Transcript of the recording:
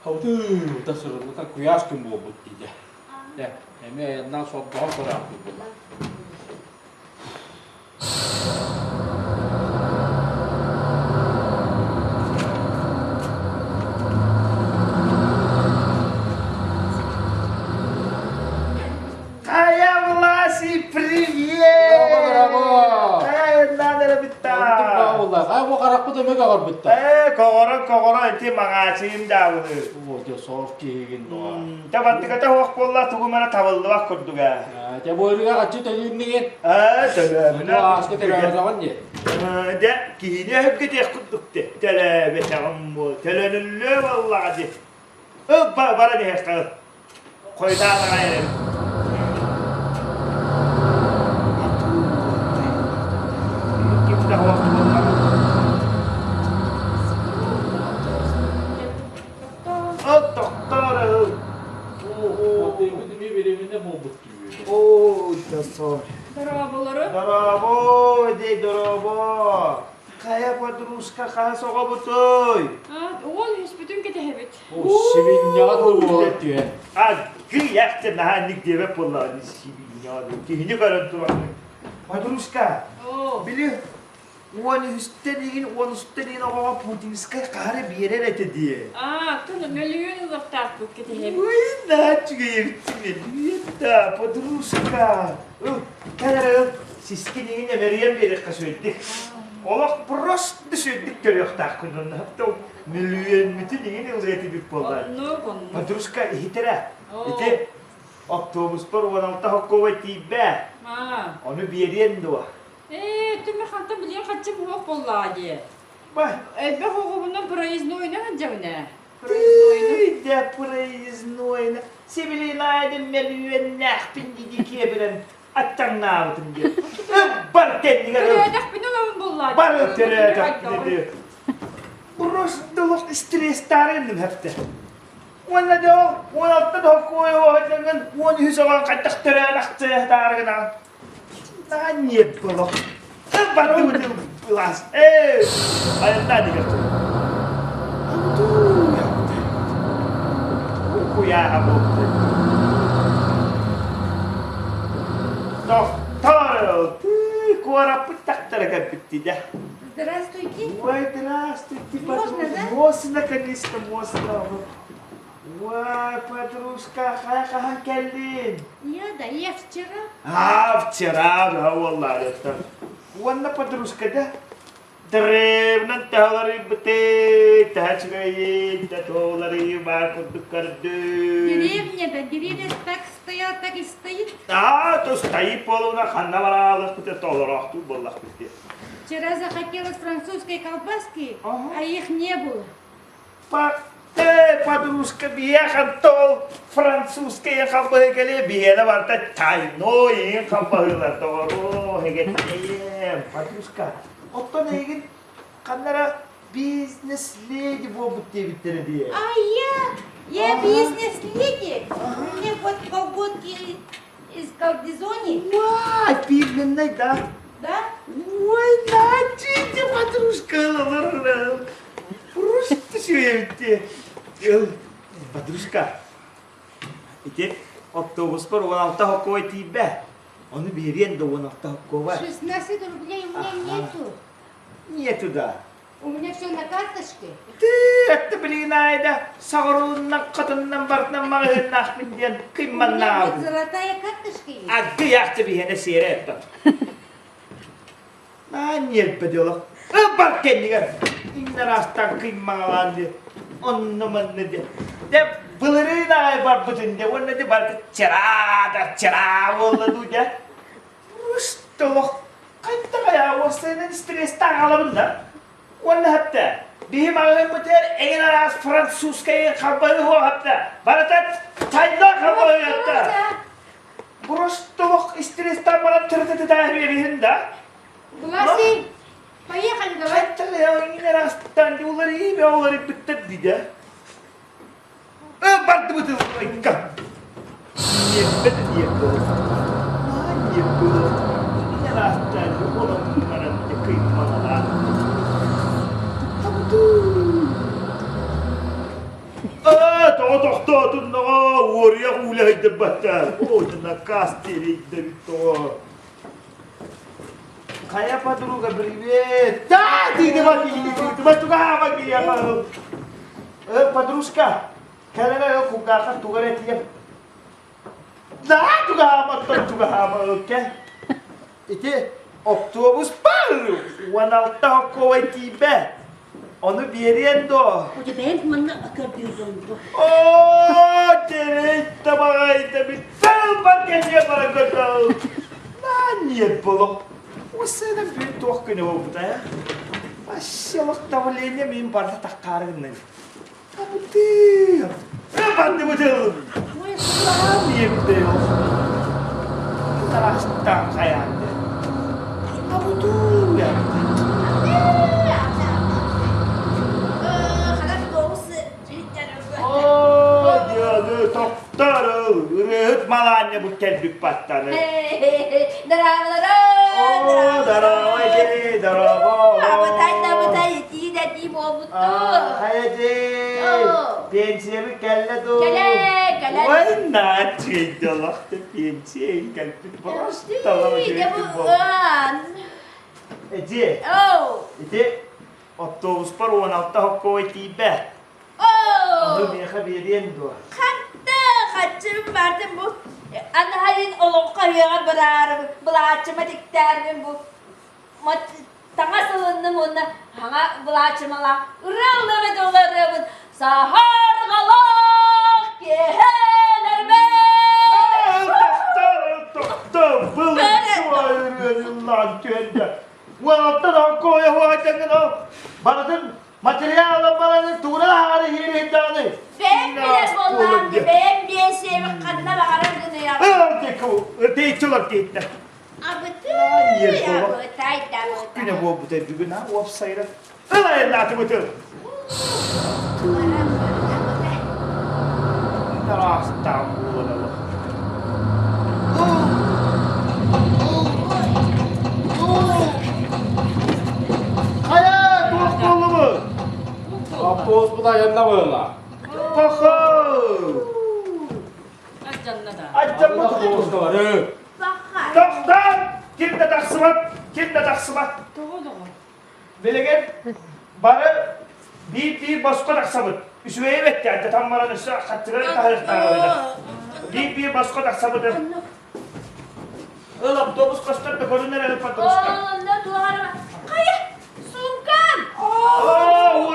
Хабытыы сырыллыта куйаас күн буолбут диде. Дэ, эмиэ айаннаан сордоһон көрөөхпүт буолла. Хайа, Власий, привет! Браво! Хайа, надо Онтум буолла. Хай бу харахпыт эмэ көҕөрбүттэр. Ээ, көҕөрөн көҕөрөн ити маҕаачыйым даабыны. Оо, дьэ соор киһигин дуо. Табаттыгата суох буолла, тугум эрэ табыллыбат курдуга. Дьэ бу өрүгэ хаччы төлүүрнигин. Ээ, төлөөмүнэ. Ааска төлөөбөтөҕүн дии. Дьэ, киһини өһүргэтиэх курдук дии. Төлөөбөтөҕүм буол. Төлөнүллүө буоллаҕа дии. Ыл, баран иһиэххэ. Хойутаан аҕай эрэбит. Ким да суох буолла. Ыл, тохтоор ыл. Оо, да сор. Дорооболору. Дорообо, дей дорообо. Хайа подружка хас оҕобутуй? Уол үспүтүн кэтэһэбит. Сибинньэҕэ дылы буолар түһэ. Аггыйах наһаа инник диэбэт буоллаҕа сибинньэҕэ дылы. Киһини көрөн туран. Подружка, били 13-тэн игин 13-тэн игин оҕоҕо путинскай хаһары биэрэр этэ дии. Аа, тун мөлүйүөн ылыахтаахпыт кэтэһэбит. Ой, наһаа үчүгэй эбит мөлүйүөн да, подружка. Ыл, кэл эрэ ыл, сискин игин эмэрийэн биэриэххэ сүөрдик. Олох просто сүөрдик көрүөхтааххын онно. Мөлүйүөммүтүн иҥин ылыа этибит буоллар. Оннук, оннук. Подружка иһитэрэ. Ити автобуспар 16 хоккуобай тиийбэ. Аа. Ону биэриэн дуо? Ээ, түмэ хантан билиэн хаччы буһуох буоллаҕа дии. Ба. Элбэх оҕобунан проезднойунан сылдьабын ээ. Проезднойунан. Да проезднойна. Сибилинайдын мөлүйүөннээхпин дии киэбирэн аттаҥнаабытым диэн. Бар кэннигэр Төрөөтөхпүнэ олорун буоллаа. Бар төрөөтөхпүнэ диэ. Просто олох стресстаары инним хэпте. Уонна да ол 16 да хоккуой оһоттангын 13 оҕон хайдах төрөөн ахтыахтаарыгынаҕын. Наа нет олох. Бардыбыт ылаас. Ээ, айаннаа дигэр. Куйааһа буолбут. Тохтоо! Куораппыт тахтара кэлбиттии да. Здравствуйте. Ой, здравствуйте, Можно, да? Можно, конечно, можно. Ой, подружка, хай хаһан кэллин? Я, да, я вчера. А, вчера, да, уоллаары. Уонна подружка, да? Древнан таһаларыйбыты, таһачыгайын, татолары баар курдук көрдүм. Деревня, да, деревня так стояла, так и стоит. Аа, то стоит буолуна ханна бараалыхпыт толороохтуу буоллахпыт дии. Вчера захотелось французской колбаски, Ага. а их не было. Э, подружка биһиэхэ тол французская халбаһы кэлиэ биһиэнэ барыта тайной иҥин халбаһыылар доҕороо эгэттиэм подружка оттон эйигин ханна эрэ бизнес-леди буолбут диэбиттэрэ дии А я, я бизнес-леди. У меня вот колготки из колдизони. Уа, фирменный, да? Да? Ой, начите, подружка, просто сүөйбүттэ. Подружка, ити автобуспар 16 хоккуой тиийбэ. Ону биэриэн да 16 хоккуой. 16 рублей у меня нету. Нету да. У меня все на карточке. Ты, это блин, айда, саҕырылыннан хатыннан барытынан маҕаһыыннаахпын диэн У меня вот кыйманнаабын. золотая карточка есть. Аггыйаахчы биһиэнэ сиэрэ эппэт. Аа, ньиэрбэ дьоло. Бар кэннигэр иҥнэр кыймаҥалаан диэ. Онно-манна диэ. Дьэ, былырыын аҕай барбытын дьэ, уонна дьэ барыта чараа да чараа буолла дуу дьэ. Просто олох хайдах айаа уопсайынан стресстаах аҕалабын да. Уонна хатта биһи маҕаһыыммытыгар эҥин араас французскай халбаһыы суох хатта. Барыта тайна халбаһыы хатта. Просто олох стресстаан баран тырытытытаа биэриһин да. Власий, поехали давай. Хайдах эҥин араастан уларыйыы бе уларыйбыттар дии Бардыбыт ылбайка. Ньиэппэ да диэн буолла. Наһаа ньиэп буолла. Араастаан олом баран кыймаҥалаан. тоҕо тохтоотун тоҕо уоруйах уулэһэйдэрбэттэр. О, наказ тиэрийдэбит тоҕо. Хайа подруга, привет! Да, ты не Подружка, кэлэрэ кулгаахха тугу эрэ этиэм. Да, тугааматтан тугаамалыкка. Ити оптуобус баар 16 хоккуобай тиийбэ. Ону биэриэн дуо? Удибэйэн манна көрдүүр бу. Оо, дэрэй табаҕайда бүттэл бар кэлиэ бара көтөл. На нет было. Осына bir туох күнэ буолбута э? Вообще давление мин барда таххаарыгыннын. Абытыыр. Бандыбытыл. Тарастан хайаанды. Абытыыр. Оо, дьыалы тохтору, ырыһыт малаанньа бу кэлбит баттаны. Оо, здорово, дьэ, здорово. Абытай, итии да итии буолбутту. Хайа дьэ, пенсиябыт кэллэ дуу? Кэлэ, кэлэ. Ой, нааччыйдалахты пенсия кэлбит Эдьи, ити автобуспар 16 хоккуой тиийбэ. Ону миэхэ биэриэн дуо? Хатта, хаччым бартым бу. Анаһайын олоҥхо ыһыаҕа бараарым, былааччыма тиктээрбин бу. Таҥас ылынным уонна хаҥа былааччымалаах ырыаллабыт ыларыбын саһарҕалаах киэһэлэрбэр. Тохтор, тохтор, былыр түһэнде. Уолаттан оккойа хуайтангын барытын материалын бараны тугуна аары иһириһиндааны. Бэйэм билэр буоллаҕым дии, бэйэм биэсиэбин ханна баҕарар гыныйаҕын. Ытыйчылар тииттэ. Абытый, абытай, Күнэ буолбута бүгүн а уопсайра. Ылайыннаатыбыты. Тараастаан буолан Хайа, туох буоллубут? Автобуспут айанна буолла. Паха! Ардьанна да. Ардьаммыт Автобуска бары. Тохтоон! Ким да тахсыбат, ким да тахсыбат. Тоҕо доҕор? Билигин бары биир-биир босхо тахсабыт. Үчүгэйи бэттэ, ардатан баран өссө хаттыгар таһыртаабыта. Биир-биир босхо тахсабыт. Ыл автобус костор да көрүнэр ыл подруска. Онно туох Хайа, суумкам! Оо,